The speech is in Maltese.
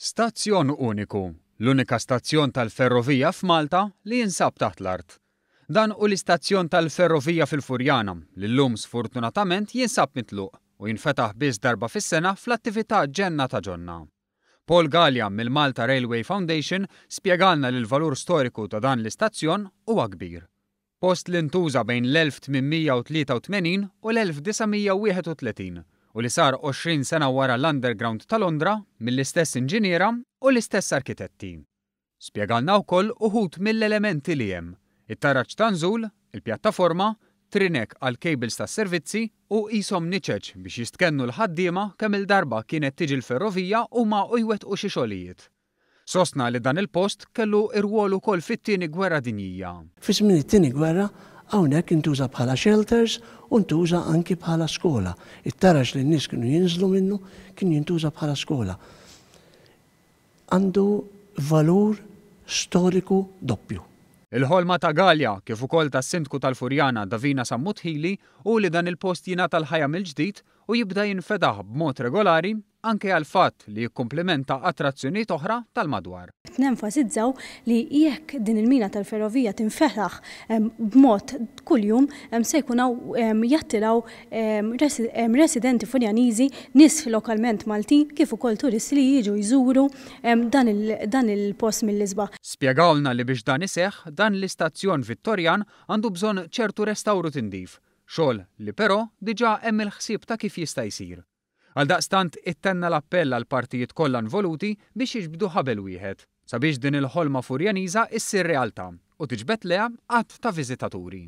Stazzjon uniku, l-unika stazzjon tal-ferrovija f'Malta li jinsab taħt l-art. Dan hu l-istazzjon tal-ferrovija fil-Furjana li llum sfortunatament jinsab mitluq u jinfetaħ biss darba fis-sena fl-attività Ġenna ta' Ġonna. Paul Galea mill-Malta Railway Foundation spjegalna li l-valur storiku ta' dan l-istazzjon huwa kbir. Post li ntuża bejn l-1883 u l-1931 u li sar 20 sena wara l-Underground ta' Londra mill-istess inġiniera u l-istess arkitetti. Spjegalna wkoll uħud mill-elementi li hemm, it-taraġ ta' nżul, il-pjattaforma, trinek għall-cables tas-servizzi u qishom niċeċ biex jistkennu l-ħaddiema kemm-il darba kienet tiġi l-ferrovija huma u jwettqu xi xogħlijiet. Sostna li dan il-post kellu rwol ukoll fit-Tieni Gwerra Dinjija. Fi żmien it-Tieni Gwerra hawnhekk intuża bħala shelters u ntuża anki bħala skola. It-taraġ li n-nies kienu jinżlu minnu kien jintuża bħala skola. Għandu valur storiku doppju. Il-ħolma ta' Galea, kif ukoll tas-Sindku tal-Furjana Davina Sammut Hili, hu li dan il-post jingħata l-ħajja mill-ġdid u jibda jinfetaħ b'mod regolari anke għall-fatt li jikkumplimenta attrazzjonijiet oħra tal-madwar. Qed nenfasizzaw li jekk din il-mina tal-ferrovija tinfetaħ b'mod kuljum se jkun hawn jattiraw residenti Furjaniżi, nies lokalment Maltin kif ukoll turisti li jiġu jżuru dan il-post mill-isbaħ. Spjegawlna li biex dan iseħħ, dan l-istazzjon Vittorjan għandu bżonn ċertu restawr u tindif, xogħol li però diġà hemm il-ħsieb ta' kif jista' jsir. Għaldaqstant ittenna l-appell għall-partijiet kollha involuti biex jiġbdu ħabel wieħed, sabiex din il-ħolma Furjaniża issir realtà u tiġbed lejha għadd ta' viżitaturi.